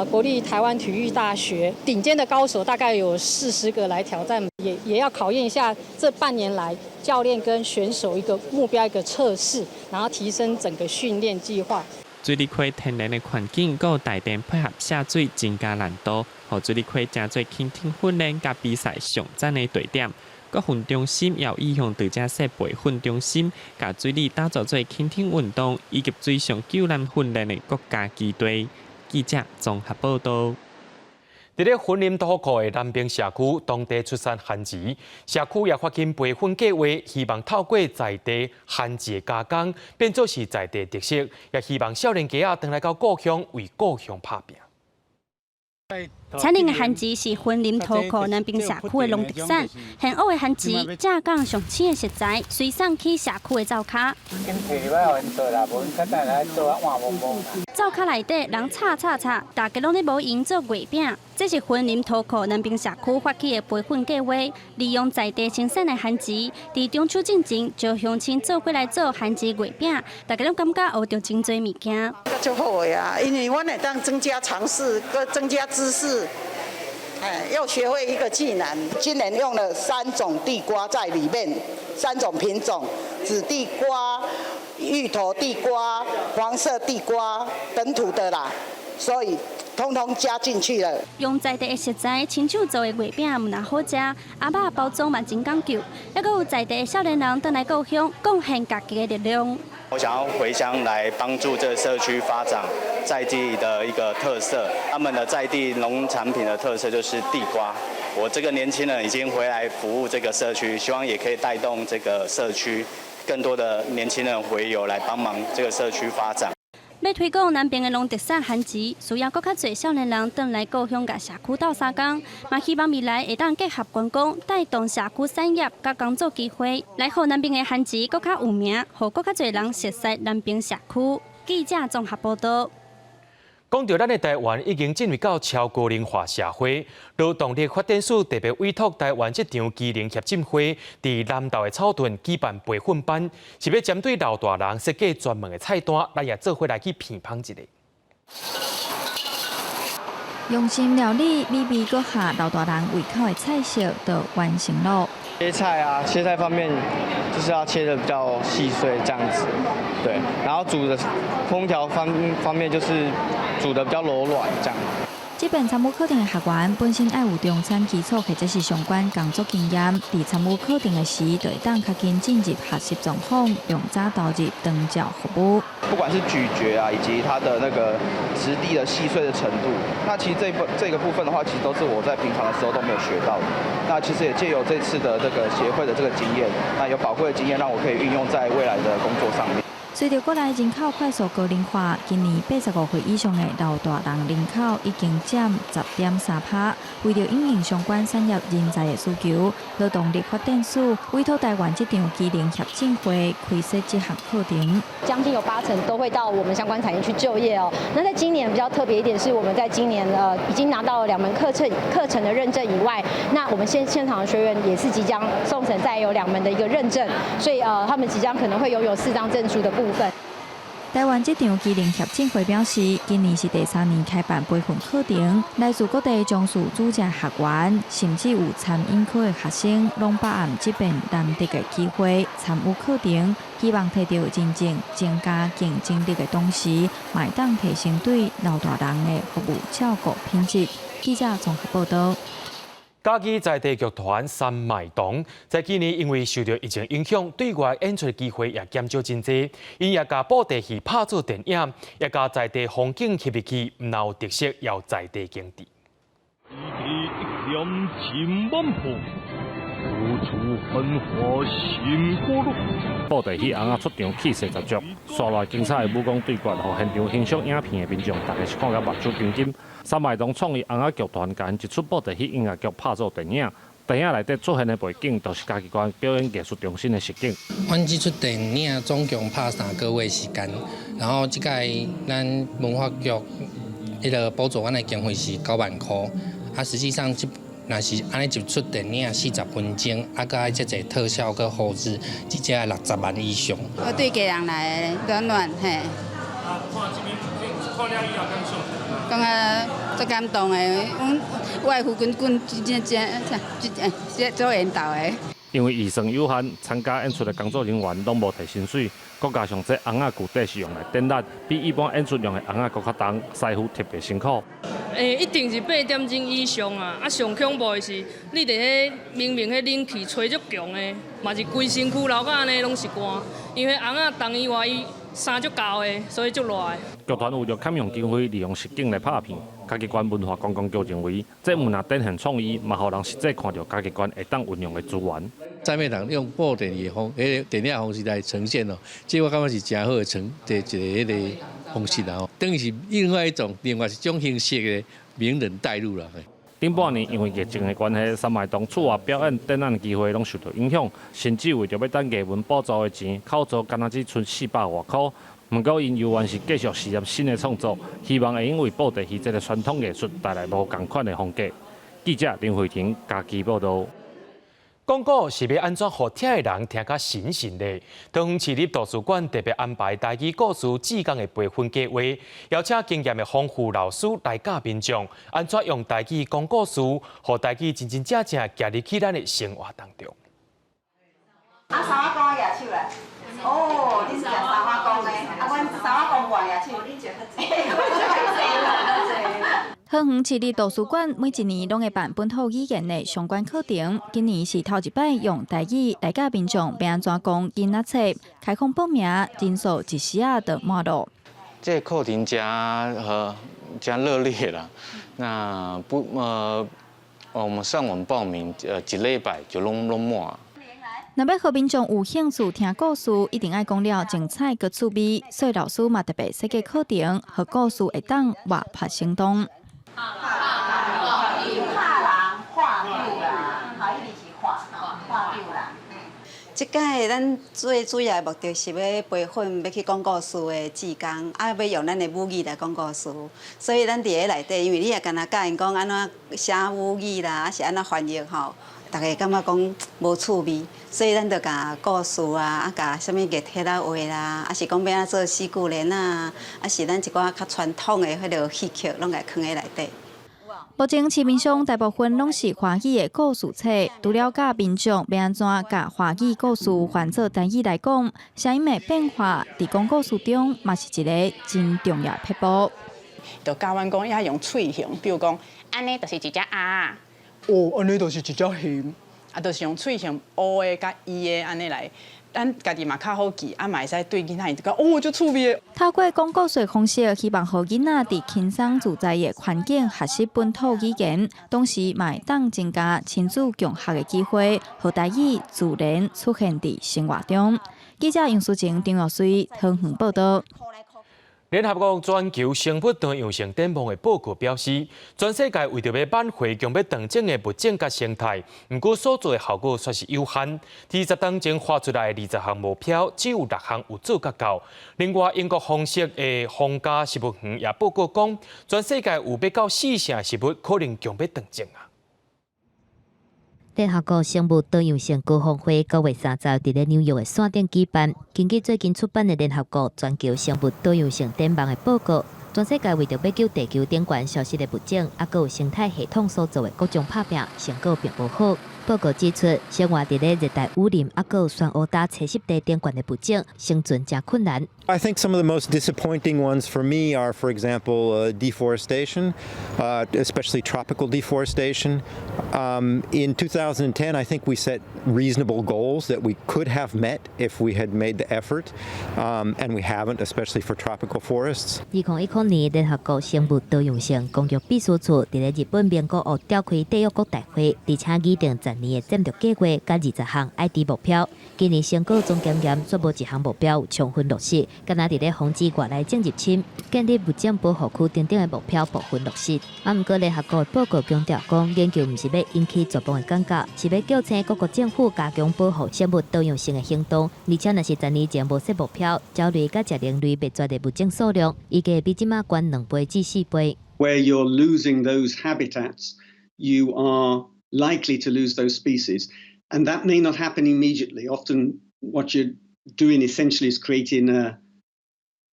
國立台灣體育大學頂尖的高手大概有40個來挑戰，也要考驗一下這半年來教練跟選手一個目標一個測試，然後提升整個訓練計劃。水里溪天然的環境，閣有大電配合下水，增加難度，予水里溪成做輕艇訓練佮比賽上讚的地點。國訓中心也有意向佇遮設培訓中心，共水里打造做輕艇運動以及水上救難訓練的國家基地。記者綜合報導。佇咧雲林塗庫的南爿社區，當地出產番薯，社區也發起培訓計劃，希望透過在地番薯的加工，變做是在地特色，也希望少年家仔轉來到故鄉，為故鄉拍拚。產量的番薯是雲林塗庫南爿社區的農特產，現挖的番薯正港上鮮的食材，隨送去社區的灶跤。灶跤內底人炒炒炒，大家攏咧無閒做月餅。這是雲林塗庫南爿社區發起的培訓計劃，利用在地生產的番薯，佇中秋進前，招鄉親做伙來做番薯月餅，大家攏感覺學著真濟物件。足好的啊，因為阮會當增加嘗試，閣增加知識，哎，又學會一個技能。今年用了3種地瓜在裡面，三種品種：紫地瓜、芋頭地瓜、黃色地瓜，本土的啦，所以通通加進去了。用在地的食材親手做的月餅，毋但好食，阿肉包裝嘛真講究，猶閣有在地的少年人轉來故鄉，貢獻家己的力量。我想要回鄉來幫助這個社區發展在地的一個特色，他們的在地農產品的特色就是地瓜。我這個年輕人已經回來服務這個社區，希望也可以帶動這個社區更多的年輕人回流來幫忙這個社區發展。欲推廣南爿的農特產番薯，需要閣較濟少年人轉來故鄉佮社區鬥相共，嘛希望未來會當結合觀光，帶動社區產業佮工作機會，來予南爿的番薯閣較有名，予閣較濟人熟悉南爿社區。記者綜合報導。講著咱的台灣已經進入到超高齡化社會，勞動力發展署特別委託台灣職場技能協進會，佇南投的草屯舉辦培訓班，是欲針對老大人設計專門的菜單，咱也做伙來去品嘗一下。用心料理，美味閣合老大人胃口的菜色就完成囉。切菜啊，切菜方面就是要切得比較細碎這樣子，對。然後煮的烹調方面就是煮得比較柔軟這樣。這遍參與課程的學員本身愛有中產基礎或者是相關工作經驗，佇參與課程的時，就會當較緊進入學習狀況，用早投入長照服務。不管是咀嚼啊，以及它的那個質地的細碎的程度，那其實這個部分的話，其實都是我在平常的時候都沒有學到的。那其實也借由這次的這個協會的這個經驗，那有寶貴的經驗，讓我可以運用在未來的工作上面。隨著國內人口快速高齡化，今年85歲以上的老大人人口已經佔10.3%。為著因應相關產業人才的需求，勞動力發展署委託台灣職場技能協進會開設這項課程。將近有8成都會到我們相關產業去就業哦。那在今年比較特別一點，是我們在今年已經拿到了兩門課程的認證以外，那我們現場的學員也是即將送呈再有兩門的一個認證，所以他們即將可能會擁有四張證書的部分。台灣職場技能協進會表示，今年是第三年開辦培訓課程，來自各地從事主業學員，甚至有餐飲科的學生，攏把握這遍難得的機會參與課程，希望提著認證增加競爭力的同時，嘛會當提升對老大人的服務照顧品質。記者綜合報道。嘉義在地劇團三麥堂在今年因為受到疫情影響，對外演出機會也減少真濟。𪜶也共布袋戲拍做電影，也共在地風景翕入去，毋但有特色，也有在地景致。一念情滿破，處處繁華新過路。布袋戲尪仔出場氣勢十足，紲來精彩的武功對決，予現場欣賞影片的民眾，逐家是看甲目睭金金。三麥堂創意尪仔劇團共𪜶一齣布袋戲音樂劇拍做電影，電影內底出現的背景，就是嘉義縣表演藝術中心的實景。阮這齣電影總共拍3個月時間，然後這擺咱文化局彼个補助阮的經費是9萬箍，啊，實際上這若是按呢一齣電影40分鐘，啊，閣愛遮濟特效閣後製，至少愛60萬以上。我對家人來的，暖暖嘿。啊，看這邊看了以後感想？感覺足感動的，阮我的父親阮真正真真真做緣投的。因為預算有限，參加演出的工作人員攏無提薪水，閣加上這尪仔具體是用來展覽，比一般演出用的尪仔閣較重，師傅特別辛苦。欸，一定是8點鐘以上啊！啊，上恐怖的是，你佇彼明明彼冷氣吹足強的，嘛是規身軀流甲按呢攏是汗，因為尪仔重以外，伊衫足厚的，所以足熱的。劇團為著俭用經費，利用實景來拍片。嘉義縣文化觀光局認為，這毋但展現創意，嘛予人實際看著嘉義縣會當運用的資源。三麥堂用布袋戲方，彼個電影方式來呈現哦，這我感覺是誠好的呈這一個彼個方式啦吼，等於是另外一種，另外一種形式的名人帶入啦。頂半年因為疫情的關係，三麥堂出外表演展覽的機會攏受到影響，甚至為著欲等藝文補助的錢，扣租敢若只賰400外箍。毋過𪜶猶原是繼續試驗新的創作，希望會用為布袋戲這个傳統藝術帶來無仝款的風格。記者林慧婷嘉義報導。講古是欲按怎予聽的人聽較神神咧？桃園市立圖書館特別安排台語故事志工的培訓計劃，邀請經驗的豐富老師來教民眾，按怎用台語講故事，予台語真真正正行入去咱的生活當中。啊，三仔公舉手來。哦，你是食三仔公的，啊，阮三仔公無愛舉手。桃園市立圖書館每一年攏會辦本土語言的相關課程，今年是頭一擺用台語來教民眾欲按怎講囡仔冊，開放報名人數一時仔就滿囉。這個課程誠誠熱烈啦，那不我們上網報名，一禮拜就攏滿。若欲予民眾有興趣聽故事，一定愛講了精彩閣趣味，所以老師嘛特別設計課程，予故事會當活潑生動。拍人畫丟人，好，一定是畫畫丟人。這擺咱最主要的目的是欲培訓欲去講故事的志工，啊，欲用咱的母語來講故事。所以咱佇咧內底，因為你也干焦教𪜶講按怎寫母語啦，抑是按怎翻譯吼，逐家感覺講無趣味，所以咱就共故事啊，啊，共啥物月帖仔畫啦，抑是講欲按怎做四句聯啊，抑是咱一寡較傳統的彼个戲曲，攏共囥佇內底。目前市面上大部分攏是華語的故事冊，除了教民眾欲按怎共華語故事翻做台語來講，聲音的變化佇講故事中嘛是一个真重要的撇步。就教阮講愛用喙型，比如講，按呢就是一隻鴨，哦，按呢就是一隻熊，啊，就是用喙型 O 的佮 E 的按呢來。咱家己嘛較好記，啊嘛會使對囡仔𪜶就講哦，足趣味的。透過講故事的方式，希望予囡仔佇輕鬆自在的環境學習本土語言，同時嘛會當增加親子共學的機會，予台語自然出現佇生活中。記者楊淑晴、張玉水桃園報導。聯合國全球生物多樣性展望的報告表示，全世界為著欲挽回強欲斷種的物種佮生態，毋過所做的效果卻是有限。二十冬前畫出來的20項目標，只有6項有做甲到。另外，英國皇室的皇家植物園也報告講，全世界有欲到四成的植物可能強欲斷種啊。聯合國生物多樣性高峰會9月30佇咧紐約的山頂舉辦。根據最近出版的聯合國全球生物多樣性展望的報告，全世界為著欲救地球頂懸消失的物種，猶閣有生態系統所做的各種拍拚，成果並無好。報告指出，生活佇咧熱帶雨林，猶閣有酸烏焦棲息地頂懸的物種，生存誠困難。 I think some of the most disappointing ones for me are, for example, deforestation, especially tropical deforestation. In 2010, I think we set reasonable goals that we could have met if we had made the effort, and we haven't, especially for tropical forests. 2010年，聯合國生物多樣性公約秘書處佇咧日本名古屋召開締約國大會，而且擬定10年的戰略計劃，佮20項 ID 目標。今年成果總檢驗，煞無一項目標有充分落實，敢若佇咧防止外來種入侵、建立物種保護區等等的目標部分落實。啊，毋過聯合國報告強調講，研究毋是欲引起絕望的感覺，是欲叫醒各國政府加強保護生物多樣性的行動。而且，若是10年前無設目標，鳥類佮食龍類滅絕的物種數量，預計比這馬懸2倍至4倍。 Where you're losing those habitats, you are likely to lose those species, and that may not happen immediately. Often, what you're doing essentially is creating a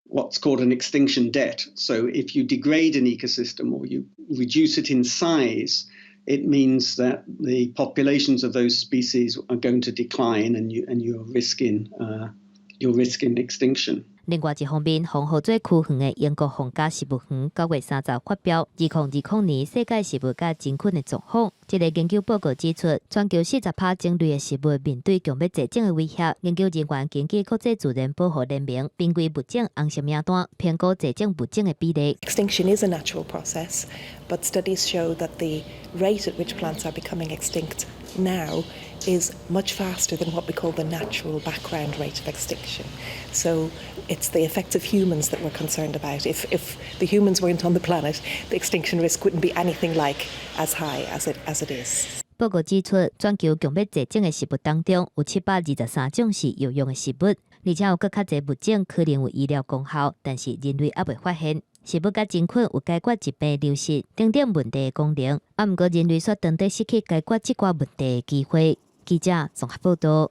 what's called an extinction debt. So if you degrade an ecosystem or you reduce it in size, it means that the populations of those species are going to decline, and you're risking extinction. 另外一方面，封號做區園的英國皇家植物園9月30發表2020年世界植物佮真菌的狀況。這個研究報告指出，全球40%種類的植物面對強欲絕種的威脅。研究人員根據國際自然保護聯盟瀕危物種紅色名單，評估絕種物種的比例。 Extinction is a natural process, but studies show that the rate at which plants are becoming extinct now is much faster than what we call the natural background rate of extinction. So it's the effects of humans that we're concerned about. If the humans weren't on the planet, the extinction risk wouldn't be anything like as high as it is. 報告指出，全球強欲絕種的植物當中，有723種是藥用的植物，而且有閣較濟物種可能有醫療功效，但是人類猶未發現。植物佮真菌有解決疾病、糧食等等問題的功能，啊，毋過人類煞當底失去解決這寡問題的機會。記者綜合報導。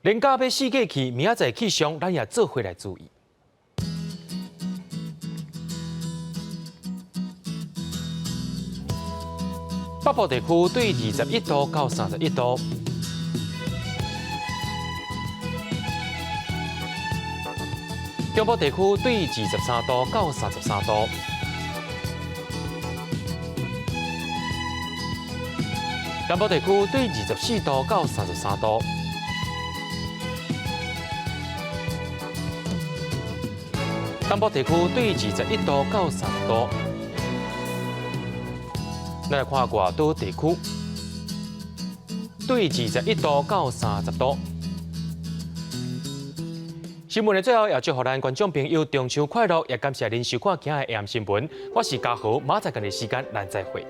連假欲四界去，明仔載氣象，咱也做伙來注意。北部地區對21度到31度，中部地區對23度到33度，南部地區對24度到33度，東部地區對21度到30度。咱來看外島地區，對21度到30度。新聞的最後，也祝予咱觀眾朋友中秋快樂，也感謝恁收看今仔的 AM 新聞。我是嘉豪，明仔載仝個時間，咱再會。